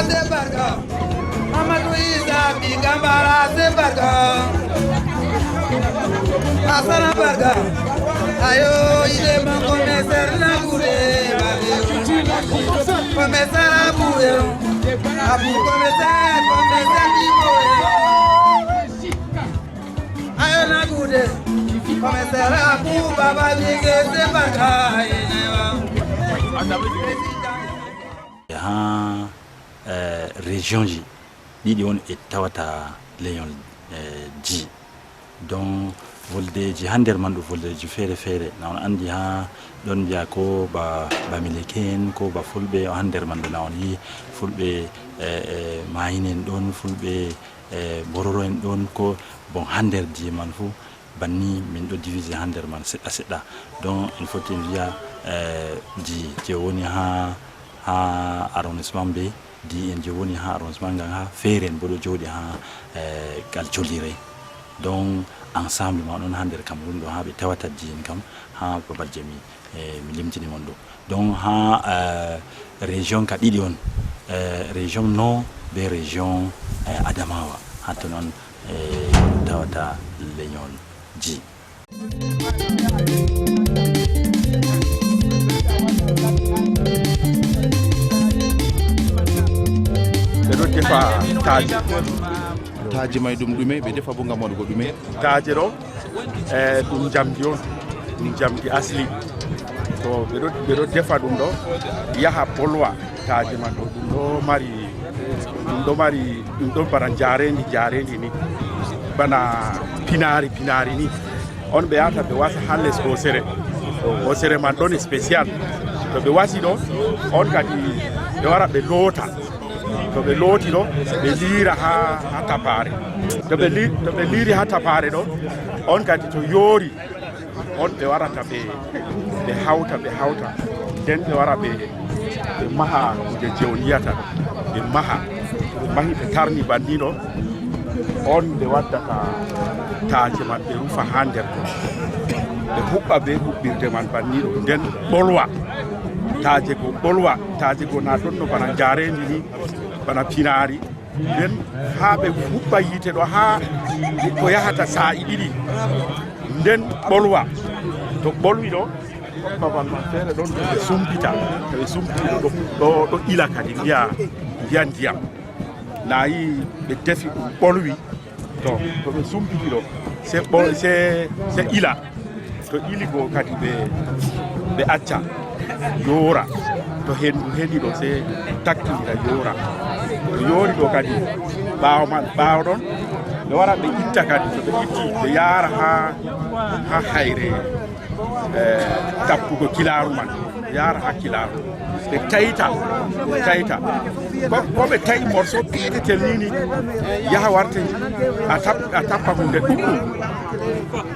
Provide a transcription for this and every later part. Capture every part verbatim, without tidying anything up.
Sebarga, Amadou Isa Bigambara Sebarga, Asana Barga, ayo ile man commissaire na gure, commissaire Abu, Abu commissaire, commissaire Ibo, ayo na gure, commissaire Abu Baba Bige Sebarga, enewa. Haa eh, région ji ɗiɗi on e tawata leñol eh, ji. Donc voldeji ha nder man ɗo voldeji feere feere na on andi ha ɗon mbiya ko ba bamileke en ko ba fulɓe ha nder man ɗo na on yi fulɓe eh, eh, mayine en ɗon fulɓe eh, bororo en ɗon ko bon ha nder ji man fu banni min ɗo divisé ha nder man seɗɗa seɗɗa donc il faut en wiya eh, ji je woni ha ha arrondissement be di en je woni ha arrondissement ngal ha feere en bo ɗo jooɗi ha eh, gal jolire donc ensemble ma ɗon ha nder cameroun ɗo ha ɓe tawata di en kam ha babal jemi eh, mi limtini mon ɗo donc ha eh, région ka ɗiɗi on eh, région nord be région eh, adamawa ha ton on eh, tawata leñol ji ɓe ɗo defa taaji taaji may ɗum ɗume ɓe defa bo ngam waɗugo ɗume taaje ɗo e ɗum jamdi on ɗum jamdi asli to ɓe ɗo defa ɗum ɗo yaha bolwa taaji man ɗo ɗum ɗo mari ɗum ɗo mari ɗum ɗo bana jarendi jarendi ni bana pinari pinari ni on ɓe yahata ɓe wasa ha les hosere hosere man ɗon spécial to ɓe wasi ɗo on kadi ɓe wara ɓe loota to ɓe looti ɗo ɓe liira ha ha tapare to ɓe li- to ɓe liiri ha tapare ɗo on kadi to yoori on ɓe warata ɓe ɓe hawta ɓe hawta nden ɓe wara ɓe ɓe maha kuje je on yiyata ɓe maha ɓe mahi ɓe tarni banniɗo on ɓe waddata taaje man ɓe rufa ha nder ton ɓe huɓɓa be huɓɓirde man banniɗo nden ɓolwa taaje go ɓolwa taaje go na ɗonno bana njarendi ni bana pinari nden haa ɓe huɓɓa yiite ɗo haa ko yahata saa'i ɗiɗi nden ɓolwa to ɓolwi ɗo babal man feere ɗon to ɓe sumpita to ɓe sumpiti ɗo ɗo ila kadi mbiya mbiya ndiyam nayi ɓe defi ɗum ɓolwi to to ɓe sumpiti ɗo se ɓo se se ila to ili go kadi ɓe ɓe acca yoora to hendu heli ɗo se takkindira yoora to yoori ɗo kadi ɓaawo man ɓaawo ɗon ɓe wara ɓe itta kadi to ɓe itti ɓe yaara ha ha hayre eh, tappugo kilaaru man yaara ha kilaaru ɓe tayta ɓe tayta ko ɓe tawi morceau peetetel ni ni yaha warte a tappa hunde ɗuɗɗum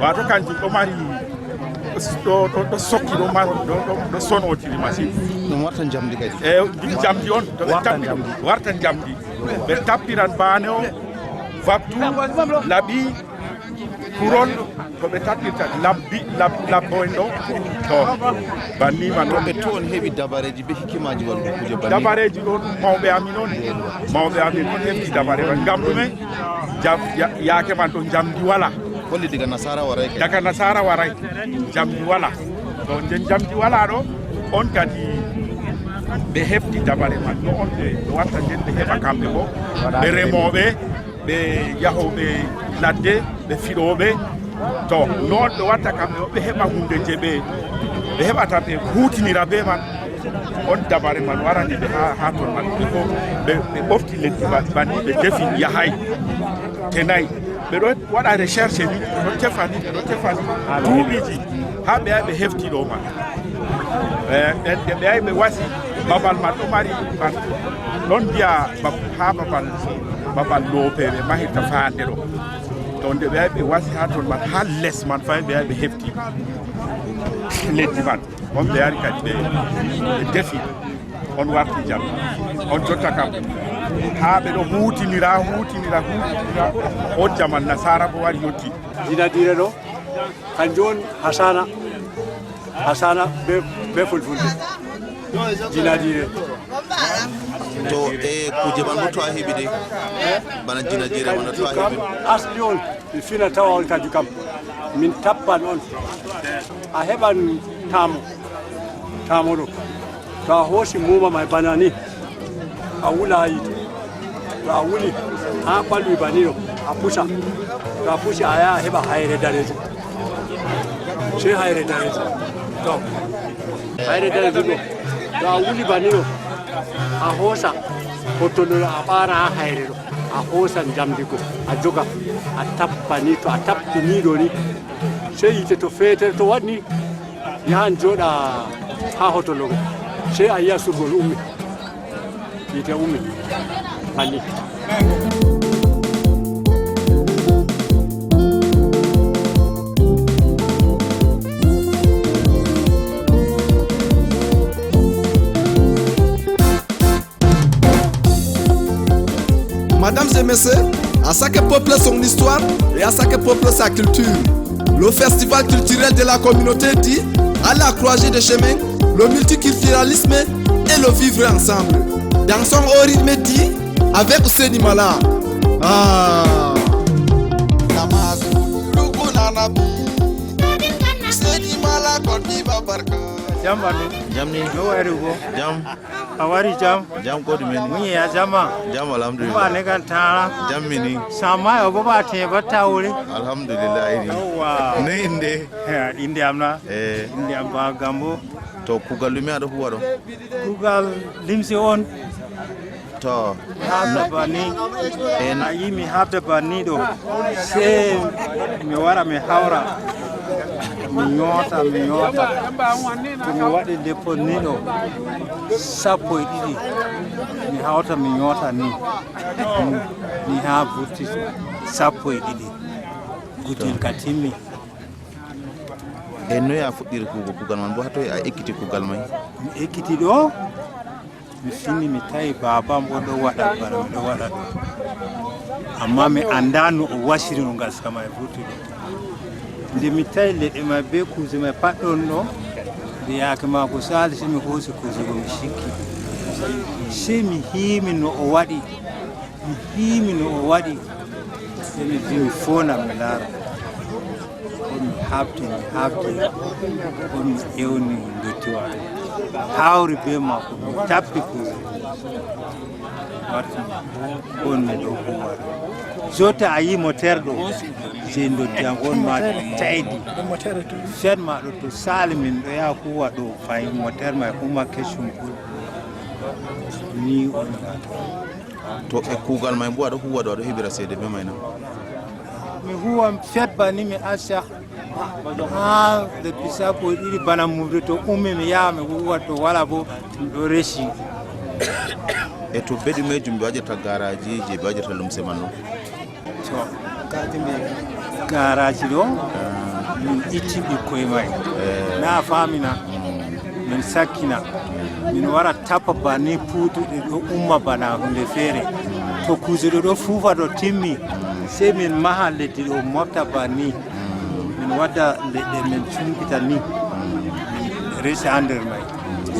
wato kanjum ɗo mari ɗo sokki ɗo mari ɗo sonotiri masine ɗum warta jamdi kadi e jamdi on to ɓe tappi ɗum warta jamdi ɓe tappiran baane o vaktu laɓi kurol ko ɓe taɓɓirta labbi labbo en ɗo to bannima noon ɓe to on heɓi dabareji be hikkimaji waɗugo kuje banni dabareji ɗon mawɓe amin on mawɓe amin on heɓti dabare man ngam ɗume yaake man ɗo jamdi wala holli diga nasara waray daga nasara waray jamdi wala to nden jamdi wala ɗo on kadi ɓe heɓti dabare man ɗo on ɓe watta nden ɓe heɓa kamɓe bo ɓe remoɓe ɓe yahoɓe ladde ɓe fiɗoɓe to noon ɓe watta kamɓe o ɓe heɓa hunde je ɓe ɓe heɓata ɓe hutinira be man on dabare man warani ɓe ha ha ton man ɓe ko ɓe ɓe ɓofti leddi banni ɓe defi yahay tenayi ɓe ɗo waɗa recherche ni ɓe ɗo tefani ɓe ɗo tefani duuɓiji ha ɓe yahi ɓe hefti ɗo man ɓe ɓe yahi ɓe wasi babal man ɗo mari ɗon mbiya ha babal babal loope ɓe mahirta fayande ɗo to nde ɓe yahi ɓe wasi ha ton man ha les man fayi ɓe yahi ɓe hefti leddi man on ɓe yari kadi ɓe ɓe defi on warti jam on jotta kam ha ɓe ɗo hutinira hutinira hutinira on jaman nasara ko wari yotti jinadire ɗo kanjum on hasana hasana be be fulfulde jinadire to e Kuje man bo to a heɓi ɗe, bana jina jeere man to a heɓi. Asli on, mi fina tawa on kadi kam. Min tappan on. A heɓan tamo, tamo ɗo. To a hoosi muma mai bana ni, a wula ha yiite. To a wuli, ha ɓalwi bani ɗo, a pusa. To a pusi, a yaha a heɓa hayre daneejum. Sey hayre daneejum. To, hayre daneejum ɗo, to a wuli bani ɗo, a hoosa hottollo ɗo, a ɓaara ha hayre ɗo. A hoosan njamndi go, a joga, a tappa ni. To a tappi ni ɗo ni, sey yiite to feetere to waɗni, yahan jooɗa ha hoto logo. Sey a yi'a surgol ummi. Yiite ummi. Banni. Mesdames et messieurs, à chaque peuple son histoire et à chaque peuple sa culture. Le festival culturel de la communauté dit à la croisée des chemins, le multiculturalisme et le vivre ensemble. Dansons au rythme dit avec Seni Mala. Ah. Seni Mala, Kodiba Barka. Jam ɓandu. Jam ni. No wayrugo? Jam. A wari jam? Jam, ko ɗume ni? Muñi ya jama? Jam, alhamdulillah. Ba ne kan tara? Jam mini. Sama yo bo ba te ba tawre. Alhamdulillah iri. Yawwa. Ne inde? Eh, inde am na? Eh. Inde am ba Gambo. To kugal ɗume aɗo huwa ɗo? Kugal limse on. To. Habda banni. En. A yi mi habda banni ɗo. Sey mi wara mi hawra. Mi nyoota, mi nyoota. To mi waɗi leppol ni ɗo, sappo e ɗiɗi. Mi hawta, mi nyoota ni. Mi haa vurti sappo e ɗiɗi. Gudel ka timmi. E noy a fuɗɗiri huugo kuugal man, bo haa toy a ekkiti kuugal may? Mi ekkiti ɗo, mi fini, mi tawi baabam o ɗo waɗa bana mi ɗo waɗa ɗo. Amma mi anndaa no o wasiri no ngaska may vurti ɗo. Nde mi tawi leɗɗe may be kuuje may pat ɗon ɗo, nde yaake maako saali, sey mi hoosi kuuje go mi sikki. Sey mi hiimi no o waɗi, mi hiimi no o waɗi. Sey mi vi mi foonda mi laara. Ko mi haɓdi, mi haɓdi, ko mi ewni ndottiwaa. Hawri be maako, mi tappi kuuje. Warti on mi ɗo huwa ɗo. Jotta a yi moteur ɗo, je ndottiyanko on ma taydi. Fiat ma ɗo to saali min ɗo yaha huwa ɗo fay moteur ma e huma kesum kul. Ni on wata. To e kuugal may mbo aɗo huwa ɗo, aɗo heɓira ceede be may na? Mi huwa fiat ba ni mi acca. Haa lebbi sappo e ɗiɗi bana mumre to ummi mi yaha mi huwa to wala bo mi ɗo resi. E to be ɗumejum ɓe waɗirta garaji je ɓe waɗirta lumse man ɗo? To, garaji ɗo, min itti ɓikkoy may. Eh. Na a faami na? Mm. Min sakkina. Min wara tappa ba ni puutuɗe ɗo umma bana hunde feere. To kuuje ɗo ɗo fuufa to timmi, sey min maha leddi ɗo mofta ba ni. Min wadda leɗɗe min sumpita ni. Min resa haa nder may.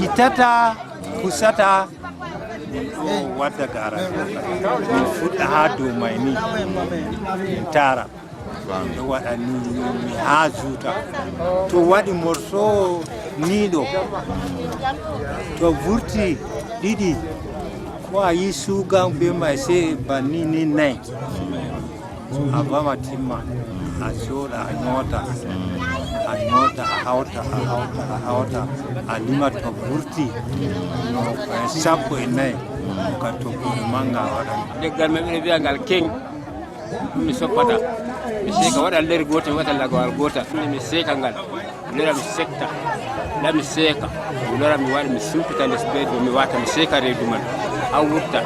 Ittata, pusata, min ɗo wadda garaji. Min fuɗɗa haa dow may ni. Min taara. Ɗo waɗa ni, ni, ni haa juuta. To waɗi morso ni ɗo. To vurti ɗiɗi, ko a yi suugan be may sey ba ni, ni nay. A vama timma, a jooɗa, a nyoota. A nyoota, a hawta, a hawta, a hawta, a lima to vurti. No, eh, sappo e nayi. Ka toggore manga a waɗa. Leggal men ɓe wi'a ngal keng. Ɗum mi soppata. Mi seeka, waɗa nder gootel, mi waɗa lagawal gootal. Ɗum mi seeka ngal. Mi lora, mi sekta. Nda mi seeka. Mi lora, mi waɗa, mi sumpita les beeɗo, mi wata, mi seeka reedu man. Haa wurta.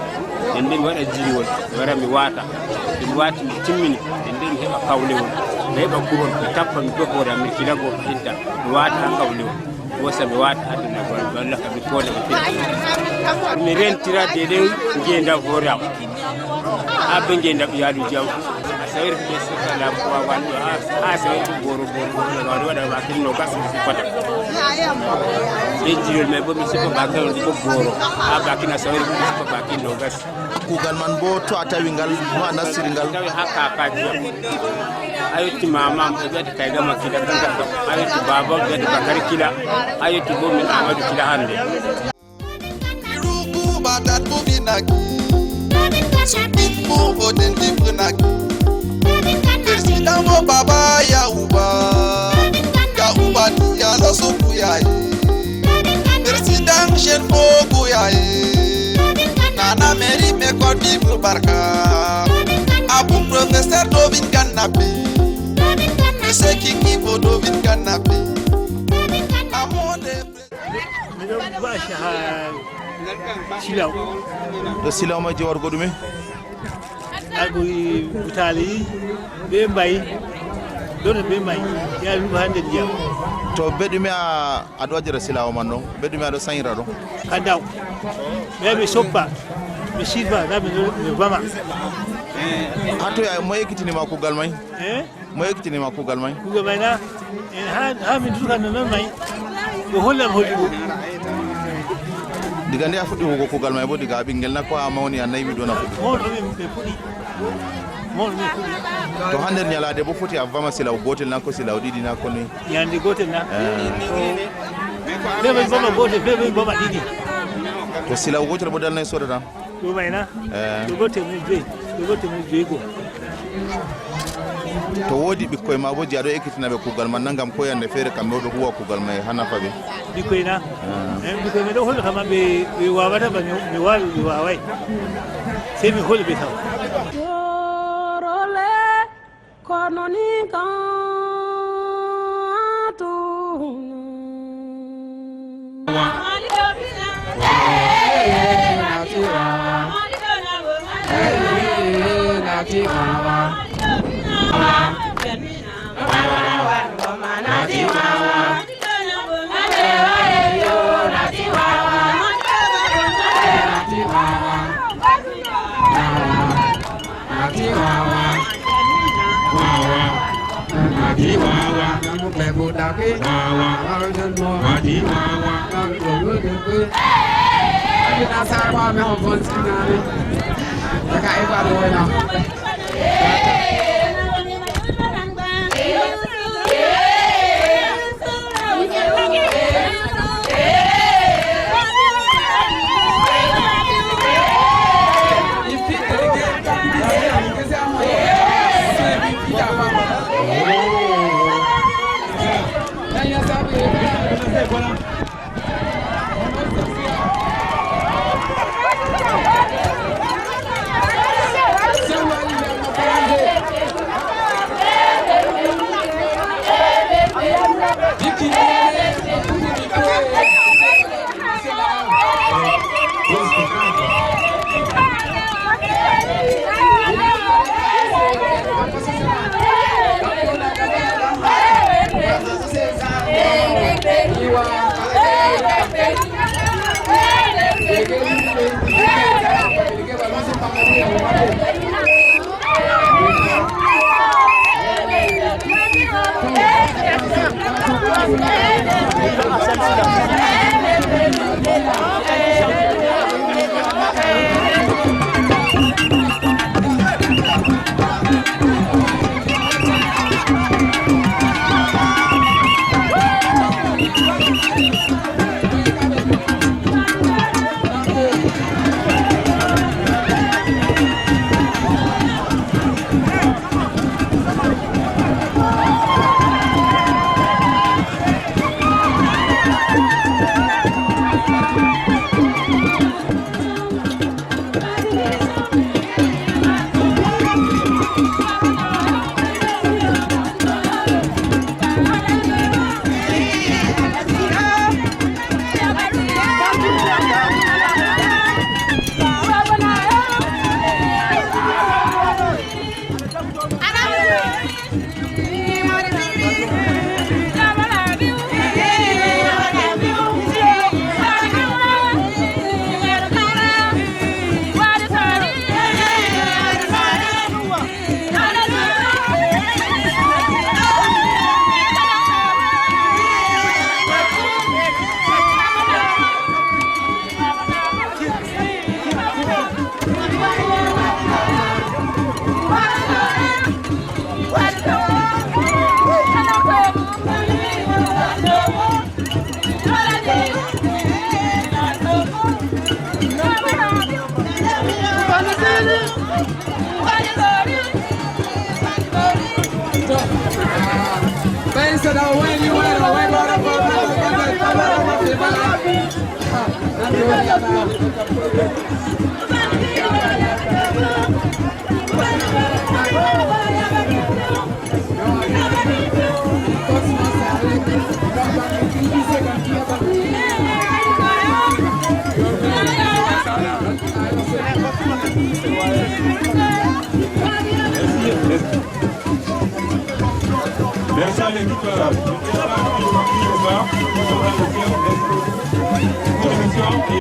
Nden nden mi waɗa jiiwol. Mi wara, mi wata. Nde mi wati, mi timmini. Nden nden mi heɓa kawlewol. Mi heɓa kuhol. Mi tappa, mi doga hoore am, mi kilago, mi hidda. Mi wata haa kawlewol. Wosa mi wata haa dunagol. Mi walla ka mi fooda, mi fidda. Mi rentira deydey ngeendam hoore am. Haa be ngeendam iyaaluuji am. Sawir ko ɓe sifata laamu ko wawan ɗo, haa, haa sawir ko goro, goro, goro, no waɗi waɗa bakil no gas mi sifata. Ɓe jirol may bo mi sifa bakil on ko goro. Haa bakil na sawir ko mi sifa bakil no gas. Kugal man bo to a tawi ngal, no a nastiri ngal? Tawi haa kaakaaji am. A yotti mama am, ɓe ɓe kayga ma kila kan ka. A yotti baba, ɓe ɓe bakari kila. A yotti bo min Amadu kila hande. Iruku batat bubinaki. Bimbu oden dibunaki. Président mo baba Yahuba. Yahuba ni ya lo suku ya e. Président Jean Fogo ya e. Nana Mary me kodi barka. Abu professeur Dovin Ganabi. Monsieur Kingi bo Dovin Ganabi. Amonde. Miɗo waasi haa Silaw. To Silaw majji wargo ɗume? Argo e butaali, ɓe mbayi, ɗon ɓe mbayi, yaa ɗum hannde ndiyam. To be ɗume a, aɗo waɗira Silaw man ɗo? Be ɗume aɗo sañira ɗo? Ka daw. Ɓe ɓe soppa, ɓe sirfa, na ɓe, ɓe bama. Haa to ya, mo ekkitini ma kugal may? Eh? Mo ekkitinima kuugal may? Kuugal may na? E, ha, ha min duka no non may. Ko hollam hollugo. Diga nde a fuɗɗi huugo kuugal may bo, diga a ɓingel na ko a mawni a nayi ɗon a fuɗɗi? Mawɗo min ɓe fuɗɗi. Mawɗo min fuɗɗi. To ha nder nyalaade bo foti a vama silaw gootel na ko silaw ɗiɗi na ko noy? Nyande gootel na? Eh. Ko be be vama gootel, be be vama ɗiɗi. To silaw gootel bo dal noy sodata? Ɗum ay na? Eh. Ɗo bo teemeɗɗe joyi. Ɗo bo teemeɗɗe joyi go. To woodi ɓikkoy ma bo je aɗo ekkitina ɓe kuugal man na ngam ko yande feere kamɓe bo ɓe huwa kuugal may ha nafa ɓe. Ɓikkoy na? Eh. Eh, ɓikkoy mi ɗo holla kama ɓe, ɓe wawata ba mi, mi wawi, ɓe waway. Sey mi holla ɓe taw. Kono ni kan tun. Ati wawa, wawa, ati wawa, wawa, ati wawa. Amina sa kwa me hon fon sinani. Ka e ba mo na.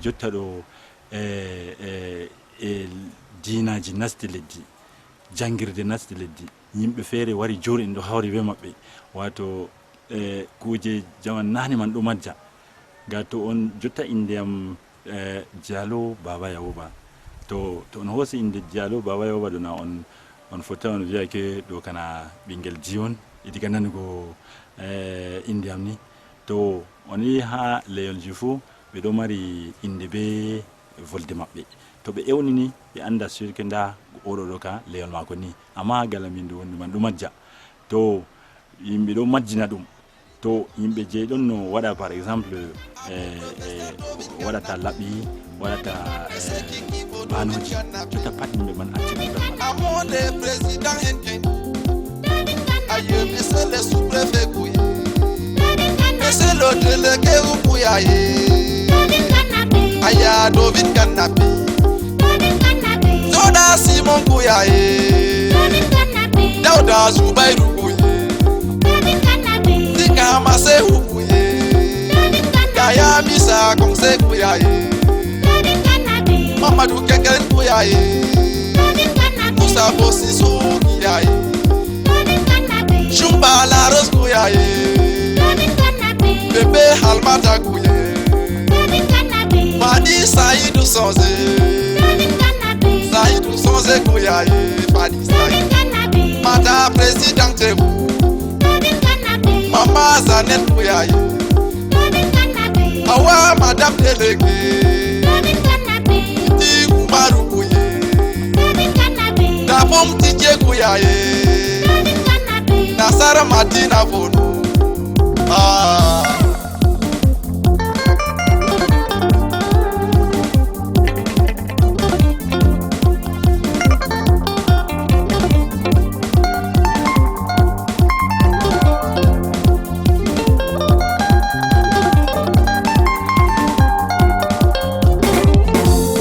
Jotta ɗo, e, e, e diinaaji nasti leddi, janngirde nasti leddi, yimɓe feere wari jooɗi ɗo hawri bee maɓɓe, waato, e, kuuje jaman naane man ɗo majja. Ga to on jotta innde am, e, Diallo Baba Yawoba. To, to on hoosi innde Diallo Baba Yawoba ɗo na on, on fotta on viya ke ɗo kana ɓinngel ji on, e diga nanugo, e, innde am ni. To on yi haa leyolji fuu, ɓe ɗo mari innde bee volde maɓɓe. To ɓe ewnini, ɓe annda sûr que ndaa oɗo ɗo ka leyol maako ni. Amma haa gala min ɗo woni man ɗo majja. To yimɓe ɗo majjina ɗum. To yimɓe jey ɗon no waɗa, par exemple, e, e, waɗata laɓi, waɗata, e, baanooji. Jotta pat yimɓe man acci ɗum tan. Amoo le président en ken. Aye, monsieur le sous-préfet Kouye. Monsieur le délégué Oukouyaye. Aya, Dovin Kanapi. Soda Simon Kouyaye. Dauda Zubairu Kouye. Sika Masehu Kouye. Yaya Misa Kongse Kouyaye. Mamadou Keken Kouyaye. Moussa Bossissou Kouyaye. Shumba Laros Kouyaye. Bébé Halmata Kouye. Fadi Saïdou Sonze. Saïdou Sonze Kouyaye. Fadi Saïdou. Mata Président Tebou. Mama Zanet Kouyaye. Awa Madame Déléguée. Ti Umaru Kouye. Dabom Tije Kouyaye. Nasara Madina Bono. Ah.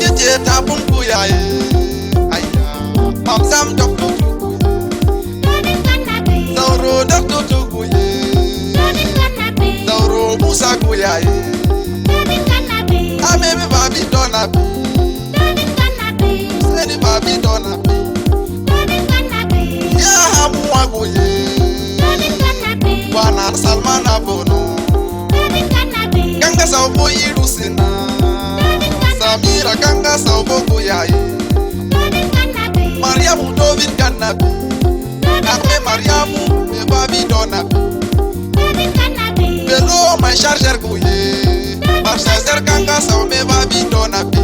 Yete tapum kuyaye. Aya. Mamsam doktor. Sauro doktor Tukuye. Sauro Musa Kuyaye. Amebe babi donabi. Seni babi donabi. Ya hamu waguye. Wana Salmana Bono. Ganga saubo irusina. Samira ganga saubo kuyaye. Mariamu Dovin Kanabi. Arme Mariamu me babi donabi. Belo my charger kuye. Marsa ser ganga saume babi donabi.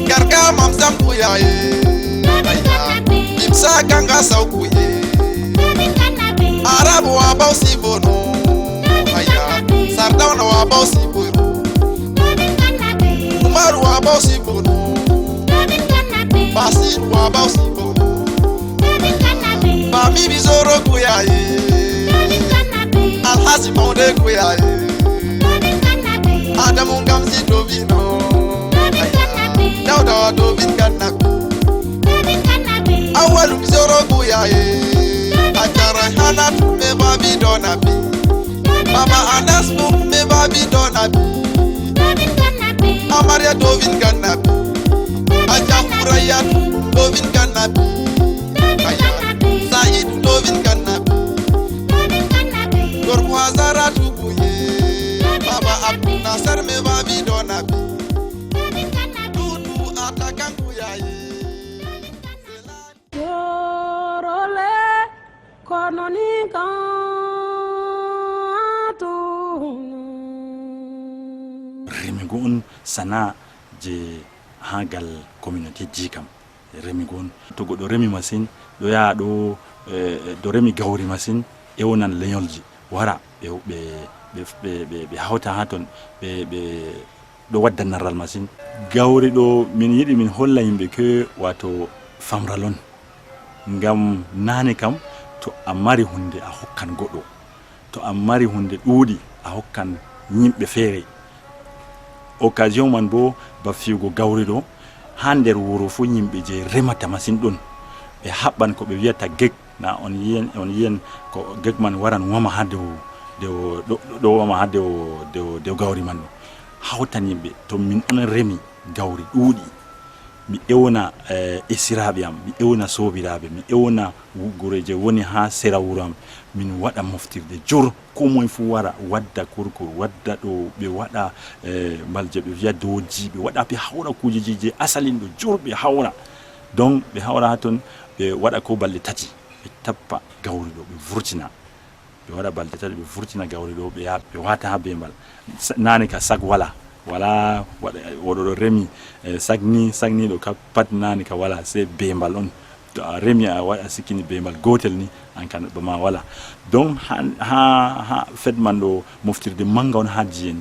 Garga mamsam kuyaye. Aya. Bimsa ganga sau kuye. Arabu wa bausi bono. Aya. Sardauna wa bausi bono. Umaru wa bausi bono. Basiru wa bausi bono. Bami bizoro kuyaye. Alhaji Maude kuyaye. Adamu Gamsi Dovino. Dauda wa Dovin Kanabi. Awalu bizoro kuyaye. Ajara Hanatu me babi donabi. Baba Anas me babi donabi. Amaria Dovin Kanabi. Aja Furayat Dovin Kanabi. Aya. Saïd Dovin Kanabi. Gorko Hazara Tukuye. Baba Abdou Nasser me babi donabi. Dudu Ko on sana'a je haa gal communauté ji kam remi gon. To goɗɗo remi masin, ɗo yaha ɗo, eh, ɗo remi gawri masin, ewnan leñolji, wara ɓe, ɓe, ɓe, ɓe, ɓe, ɓe hawta haa ton, ɓe, ɓe ɗo wadda narral masin. Gawri ɗo min yiɗi min holla yimɓe ke wato famral on. Ngam naane kam, to a mari hunde a hokkan goɗɗo. To a mari hunde ɗuuɗi a hokkan yimɓe feere. Occasion man bo ba fiyugo gawri ɗo, haa nder wuro fu yimɓe je remata masin ɗon. Ɓe haɓɓan ko ɓe wiyata gek, na on yi'en, on yi'en ko gek man waran wama haa dow, dow, ɗo, ɗo wama haa dow, dow, dow gawri man ɗo. Hawtan yimɓe, to min on remi gawri ɗuuɗi, mi ewna, eh, esiraaɓe am, mi ewna soobiraaɓe, mi ewna wu-, gure je woni haa sera wuro am, min waɗa moftirde jur, ko moy fu wara, wadda kurkur, wadda ɗo ɓe waɗa, eh, mbal je ɓe viya doji, ɓe waɗa, ɓe hawra kujeji je asalin ɗo jur, ɓe hawra. Donc, ɓe hawra haa ton, ɓe waɗa ko balɗe tati, ɓe tappa gawri ɗo, ɓe vurtina. Ɓe waɗa balɗe tati, ɓe vurtina gawri ɗo, ɓe yaha, ɓe wata haa bembal. Sa-, naane ka sag wala, wala waɗa, woɗo ɗo remi, eh, sag ni, sag ni ɗo ka pat naane ka wala, sey bembal on. To a remi a waɗa, a sikkini bembal gotel ni, an kan ba ma wala. Donc, ha, ha, ha fed man ɗo moftirde manga on ha jiyen.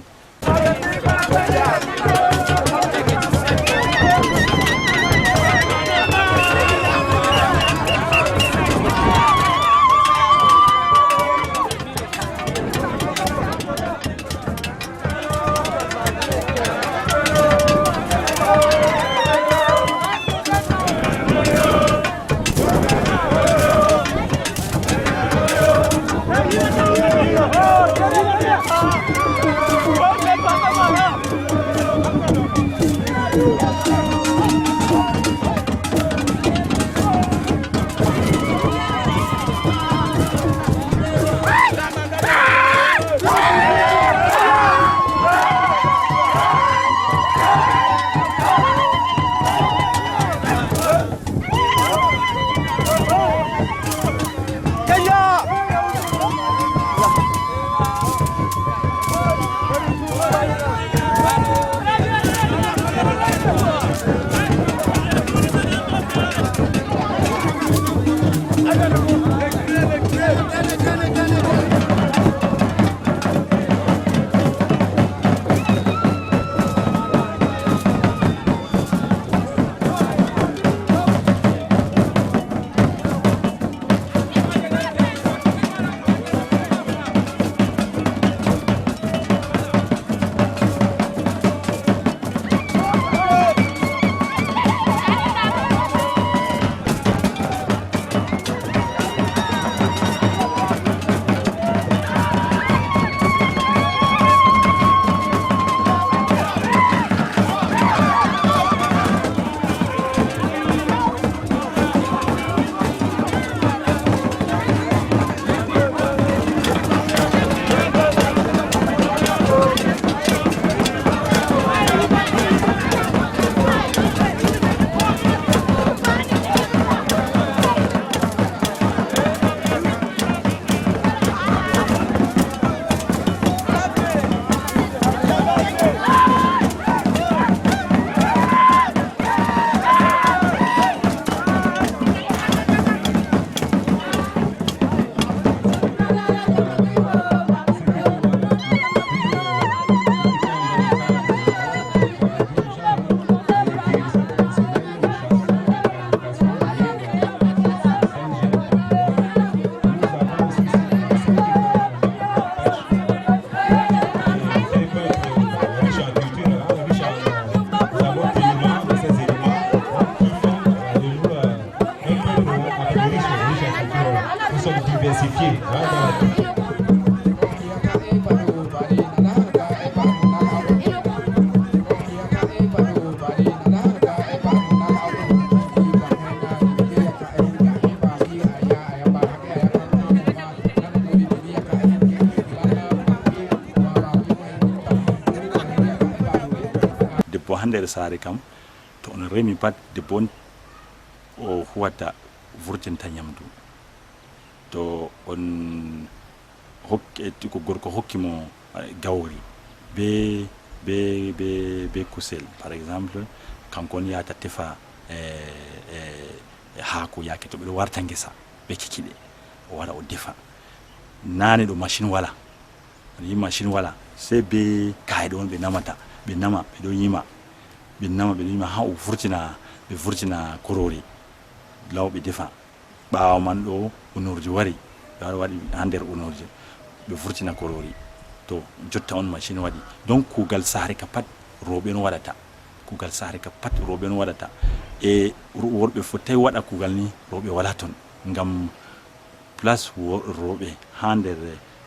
Nous sommes diversifiés. Voilà. Debbo hannde e saare kam, to on remi pat, debbo on o huwata, vurtinta ñamdu. To on hokki, ko gorko hokki mo, eh, gawri, be be, be, be kusel, par exemple, kanko on yahata tefa, eh, eh, e haako yaake to ɓe ɗo warta ngesa, ɓe kikiɗe, o wara o defa. Naane ɗo machine wala, on yi machine wala, sey be kayɗe on ɓe namata, ɓe nama, ɓe ɗo yima, ɓe nama, ɓe ɗo yima, haa o vurtina, ɓe vurtina korori, law ɓe defa. Ɓaawo man ɗo unordu wari, ɓe wara waɗi haa nder unordu, ɓe vurtina korori. To, jotta on machine waɗi. Donc, kuugal saare ka pat, rowɓe on waɗata. Kuugal saare ka pat, rowɓe on waɗata. E wo-, worɓe fottay waɗa kuugal ni, rowɓe wala ton. Ngam place wo-, rowɓe haa nder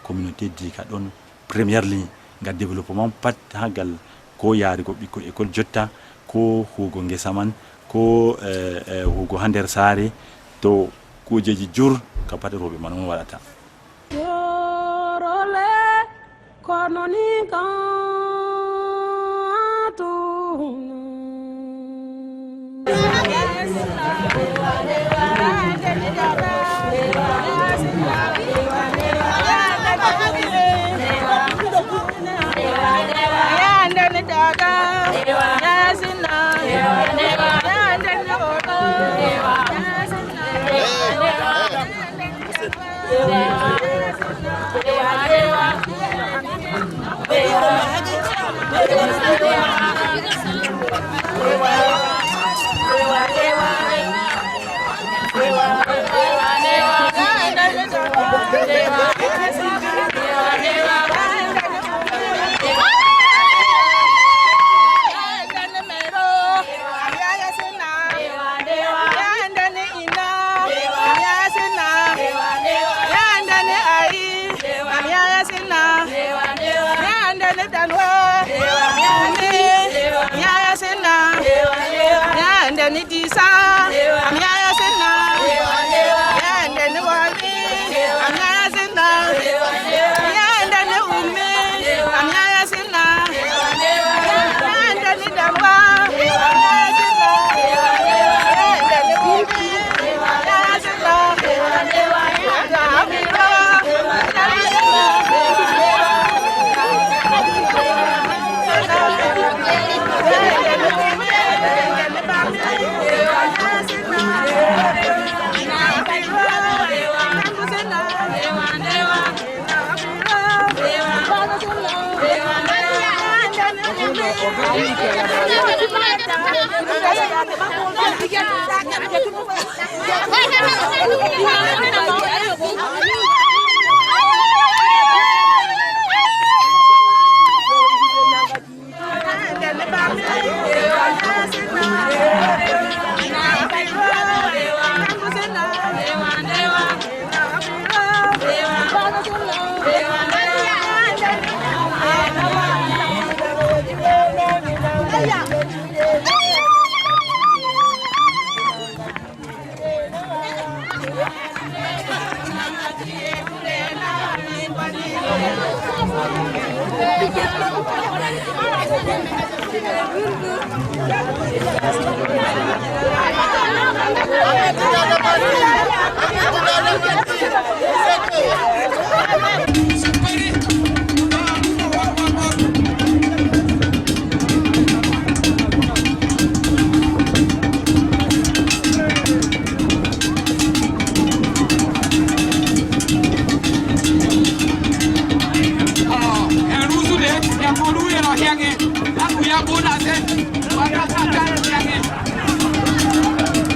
communauté Dika ɗon première ligne, ngam développement pat haa ngal ko yaarugo ɓikkoy école jotta, ko huugo ngesa man, ko, eh, eh, huugo haa nder saare, to kuujeeji jur ka pat rowɓe man on waɗata. Yorole, kono ni kan tuna.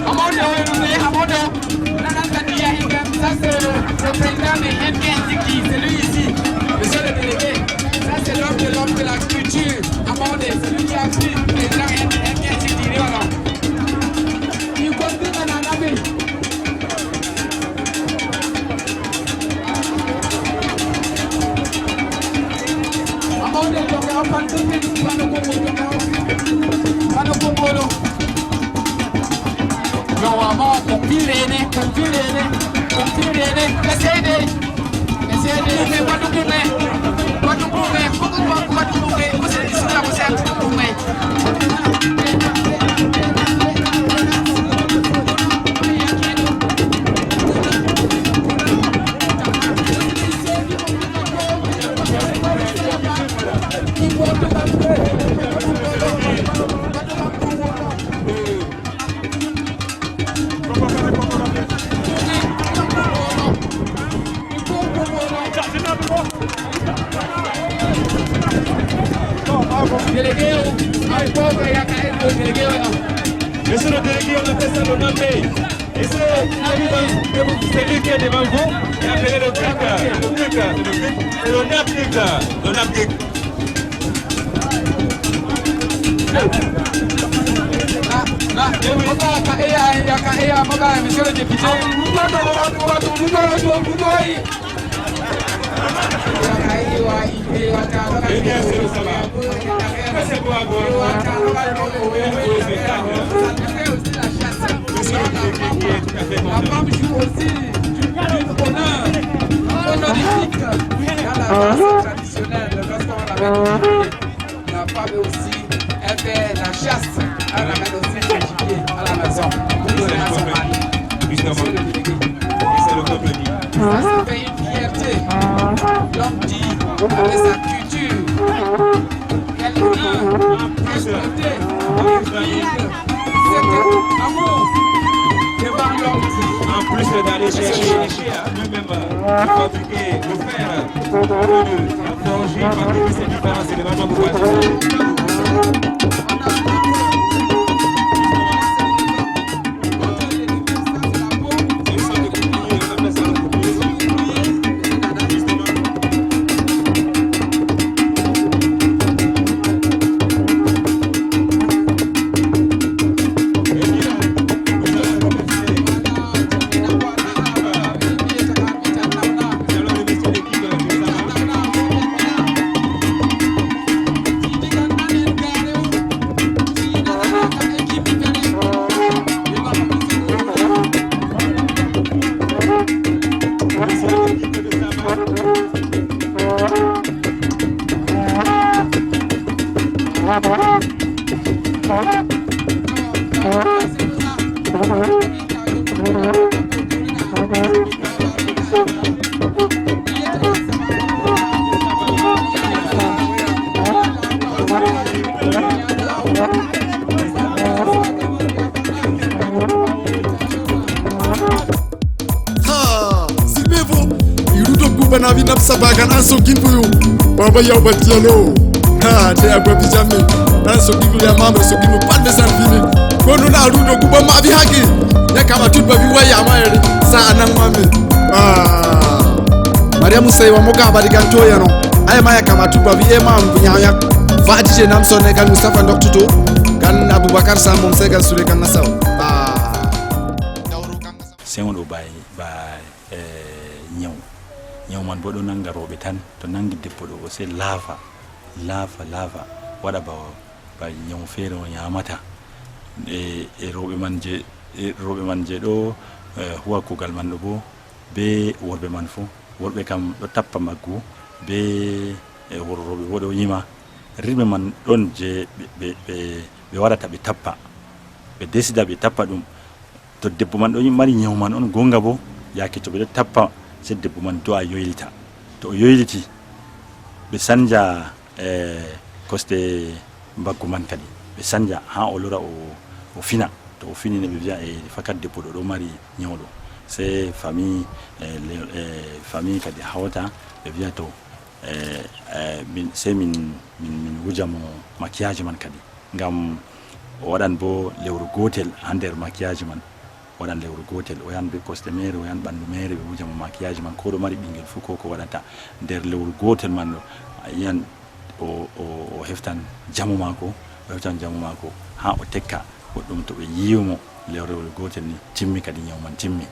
Amado, Amado, ça c'est le président de M K S D, c'est lui ici, monsieur le délégué. Ça c'est l'homme de l'homme de la culture. Amado, c'est lui qui a pris le président M K S D, voilà. Yo, wama, ko pirene, ko pirene, ko pirene. Essaye de, essaye de, mais pas de coup, mais pas de coup, mais pas de coup, pas de coup, mais vous êtes ici là, vous êtes un coup, mais Monsieur le délégué, on appelle ça le Nambé. Et c'est celui, c'est lui qui est devant vous. Et appelez le Grec. Le Grec, c'est le Grec. C'est le Nab Grec. Le Nab Grec. Monsieur le député. Eh bien, c'est le sabbat. C'est quoi, quoi ? Monsieur le délégué qui est tout à fait content. La femme joue aussi du, du honneur honorifique dans la danse traditionnelle, lorsqu'on ramène le gibier. La femme aussi, elle fait la chasse, elle ramène aussi son gibier à la maison. Pour donner à son mari. Justement. Monsieur le délégué. Et c'est le peuple qui. Ça, ça fait une fierté. L'homme dit, avec sa culture, qu'elle a respecté, cet amour devant l'homme. En plus d'aller chercher lui-même, euh, le fabriquer, le faire, le, le forger, fabriquer ses différents éléments, donc, Ha! Siɓe fo, Irudo Kuba na wi nap sabagan an so gimbo yo. Baba yaw ba dialo. Ha, de agwa bijami. An so gimbo ya mama so gimbo pat be san fini. Kono na Rudo Kuba ma bi haki. Ya kama tut ba bi waya ma yeri. Sa anan mami. Ah. Mariamu sai wa moka ba digan to yano. Ay ma ya kama tut ba bi e ma mbunya ya. Fa dije nam sonne kan Mustafa Ndoktuto. Kan Abubakar Samon sai kan Sule kan Nasaw. Ah. Seŋo ɗo ba, ba, eh, ñaw. Ñaw man bo ɗo nanga rooɓe tan. To nangi debbo ɗo, o sey laafa, laafa, laafa, waɗa ba, ba ñaw feere o ñaamata. E, e rooɓe man je, e rooɓe man je ɗo, eh, huwa kuugal man ɗo bo, be worɓe man fu. Worɓe kam ɗo tappa maggu, be, eh, wor-, rooɓe bo ɗo yima. Ritme man ɗon je ɓe, ɓe, ɓe, ɓe waɗata ɓe tappa. Ɓe desida ɓe tappa ɗum. To debbo man ɗo mari nyawu man on gonga bo, yaake to ɓe ɗo tappa, sey debbo man do'a yoylita. To o yoyliti, ɓe sanja, eh, kosɗe mbaggu man kadi. Ɓe sanja haa o lora o, o fina. To o fini ne ɓe vi'a, eh, fakat debbo ɗo ɗo mari nyawu ɗo. Sey famille, eh, le-, eh, famille kadi hawta, ɓe vi'a to, eh, eh, min, sey min, min, min wuja mo maquillage man kadi. Ngam o waɗan bo lewru gootel haa nder maquillage man. O waɗan lewru gootel, o yahan be kosɗe meere, o yahan ɓandu meere, ɓe wuja mo maquillage man. Ko ɗo mari ɓingel fu, ko ko waɗata nder lewru gootel man ɗo, a yi'an o, o, o heftan jamu maako, o heftan jamu maako haa o tekka goɗɗum. To ɓe yiwi mo lewru gootel ni, timmi kadi, nyawu man timmi.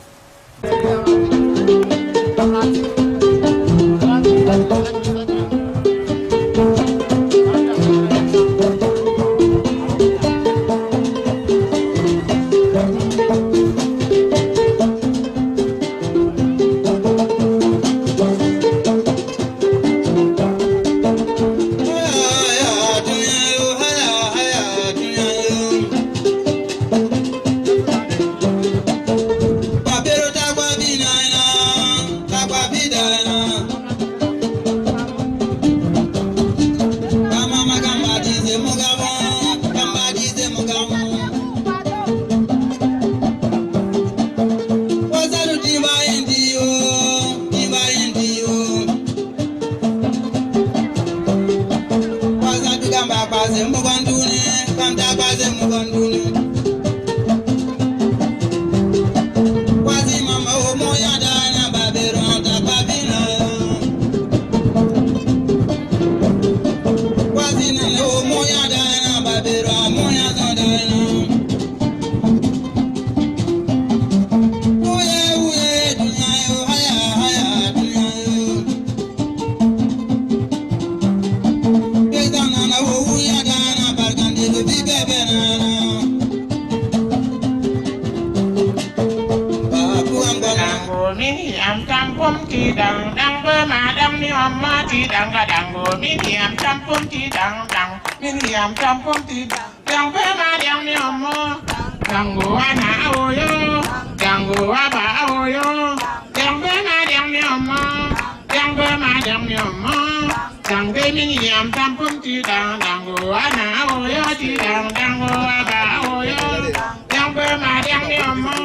Min yam tampum ti dang dang be ma dang mi omma ti dang ga dang go. Min yam tampum ti dang dang. Min yam tampum ti dang dang be ma dang mi omma. Dang go ana awoyo. Dang go aba awoyo. Dang be ma dang mi omma. Dang be ma dang mi omma. Dang be min yam tampum ti dang dang go ana awoyo ti dang dang go aba awoyo. Dang be ma dang mi omma.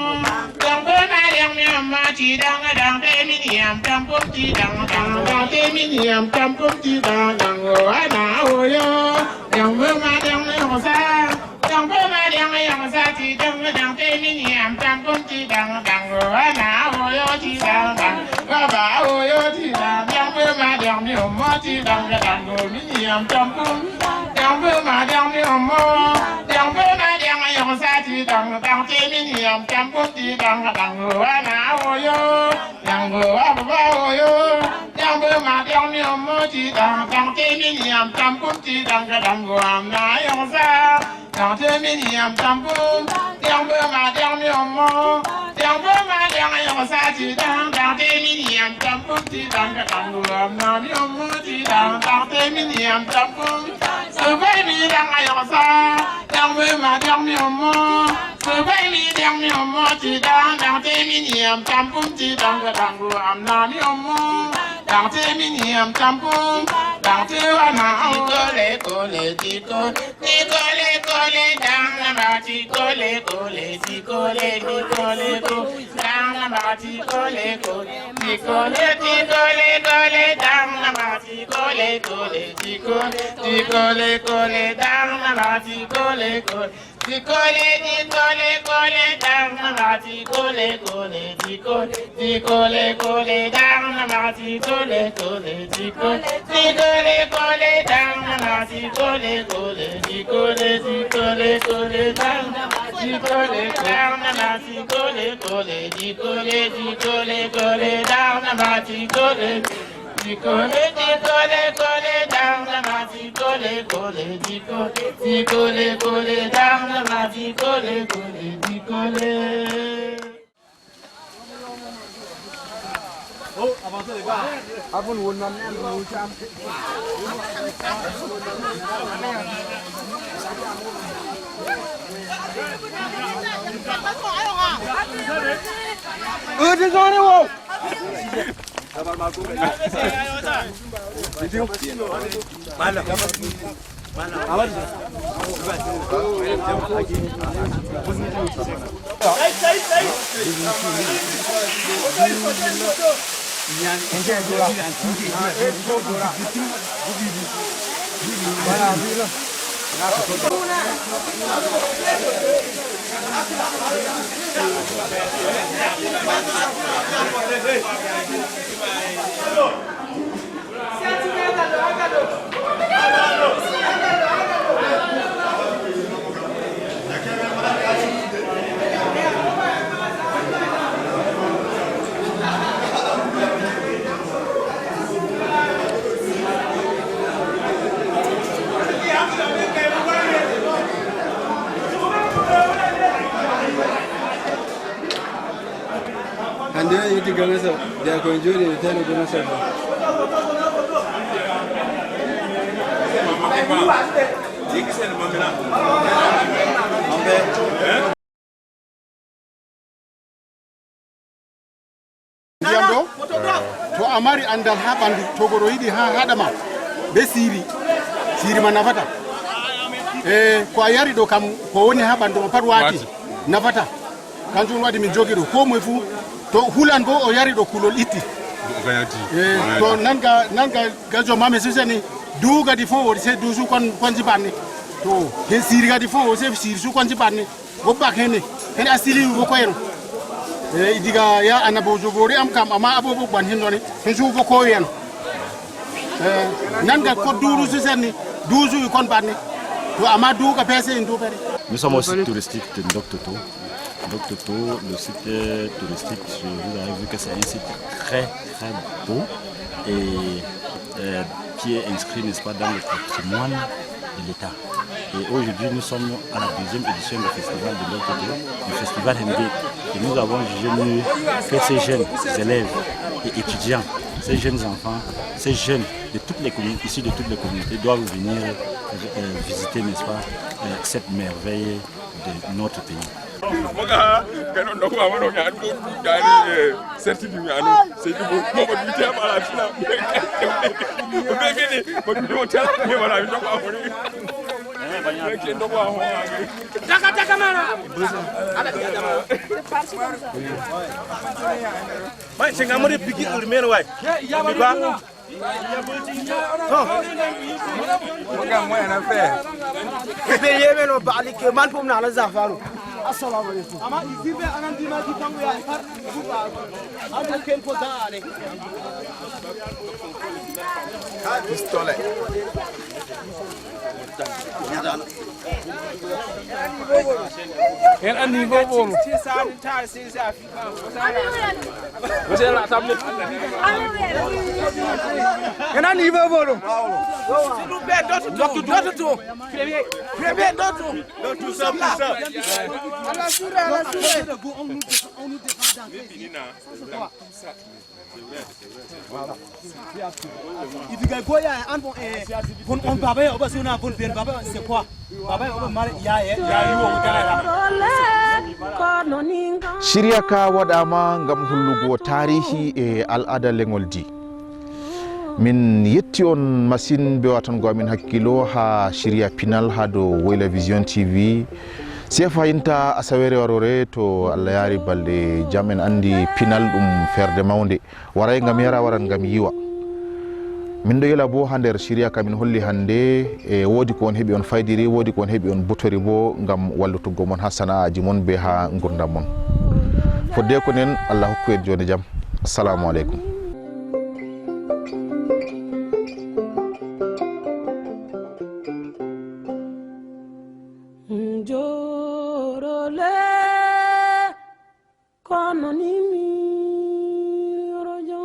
Dang be ma dang mi omma ti dang dang be min yam tampum ti dang dang dang be min yam tampum ti dang dang go ana awoyo. Dang be ma dang mi omma. Dang be ma dang mi omma ti dang dang be min yam tampum ti dang dang go ana awoyo ti dang dang. Baba awoyo ti dang dang be ma dang mi omma ti dang dang go min yam tampum. Dang be ma dang mi omma. Dang be ma dang mi omma ti dang dang te min yam tampum ti dang dang go ana awoyo. Dang go aba awoyo. Dang be ma dang mi omma ti dang dang te min yam tampum ti dang dang go ana yong sa. Dang te min yam tampum. Dang be ma dang mi omma. Dang be ma dang mi omma sa ti dang dang te min yam tampum ti dang dang go ana mi omma ti dang dang te min yam tampum. So be mi dang yong sa. Dang be ma dang mi omma. So be mi dang mi omma ti dang dang te min yam tampum ti dang dang go ana mi omma. Dang te min yam tampum. Dang te wana au. Kole kole ti kole. Ti kole kole dang na ma ti kole kole ti kole ti kole ko. Dang na ma ti kole kole. Ti kole ti kole kole dang na ma ti kole kole ti kole ti kole kole dang na ma ti kole kole. Ti kole ti kole kole dang na ma ti kole kole ti kole ti kole kole dang na ma ti kole kole ti kole ti kole kole dang na ma ti kole kole ti kole ti kole kole dang na ma ti kole dang na ma ti kole kole ti kole ti kole kole dang na ma ti kole. Ti kole ti kole kole dang na ma ti kole kole ti kole ti kole kole dang na ma ti kole kole ti kole. Abun wonnan ne an wultam. Udi zone wo. Hande o yetti Gana Sow, jeya koye jooɗi e teno Gana Sow. Ndiyam ɗo, to a mari anndal haa ɓanndu, to goɗɗo yiɗi haa haɗa ma bee siiri, siiri ma nafata. E ko a yari ɗo kam, ko woni haa ɓanndu ma pat waati, nafata. Kanjum waɗi min jogi ɗo, koo moy fuu, to hulan boo o yari ɗo, kulol itti. E to nanga, nanga gajo mame susani, duu gadi fof o se duu su kon, kon jibanni. To he siiri gadi fof o se siiri su kon jibanni. Go bak hene, hene asili go ko en. E diga ya annabojo bori am kam, amma abobo ban hin doni. Hin su go ko en. E nanga ko duuru su senni, duusu kon banni. To amma duuka pese in duubere. Nous sommes au site touristique de Ndoktoto. Ndoktoto, le site touristique, je vous avais vu que c'est un site très, très beau et euh, qui est inscrit, n'est-ce pas, dans le patrimoine de l'État. Et aujourd'hui, nous sommes à la deuxième édition du festival de Ndoktoto, du festival Hemge. Et nous avons jugé mieux que ces jeunes élèves et étudiants, ces jeunes enfants, ces jeunes de toutes les communes, issus de toutes les communautés, doivent venir euh, visiter, n'est-ce pas, euh, cette merveille de notre pays. Moga kano ndo kwa mano ya ndo dani certi di mano c'est du bon momo du tiens pas la fina. Bébé ni mo du tiens pas voilà ndo kwa mo ni. Daga daga mano. Mai singa mo de piki urmeno wai. Ba. Ɓe yemen o baali ke man pom na ala zafaro. Assalamu alaikum. Ama izirbe anan dima di tangu ya har. An ken ko da ale. Pistolet. En anndi niveau ɓolo. En anndi niveau ɓolo. Doto to. Premier doto. Ala sura, ala sura. Idiga goya an bon eh bon on baba ya oba sona bon ben baba c'est quoi? Baba ya oba mare ya ya ya yo dara. Siriya ka waɗaama ngam hollugo taarihi e al'aada leŋol di. Min yetti on masin be watango amin hakkilo haa siriya pinal haa dow Woyla Vision T V. Sefa yinta asawere warore to Allah yaari balɗe jam en anndi pinal ɗum ferde mawnde. Waray ngam yara, waran ngam yiwa. Min ɗo yela bo haa nder siriya ka min holli hannde, e woodi ko on heɓi on faydiri, woodi ko on heɓi on butori bo ngam wallutuggo mon haa sana'aaji mon be haa ngurdam mon. Fodde ko nen, Allah hokku en jooni jam. Assalamu alaikum. Jorole. Kono ni mi rojo.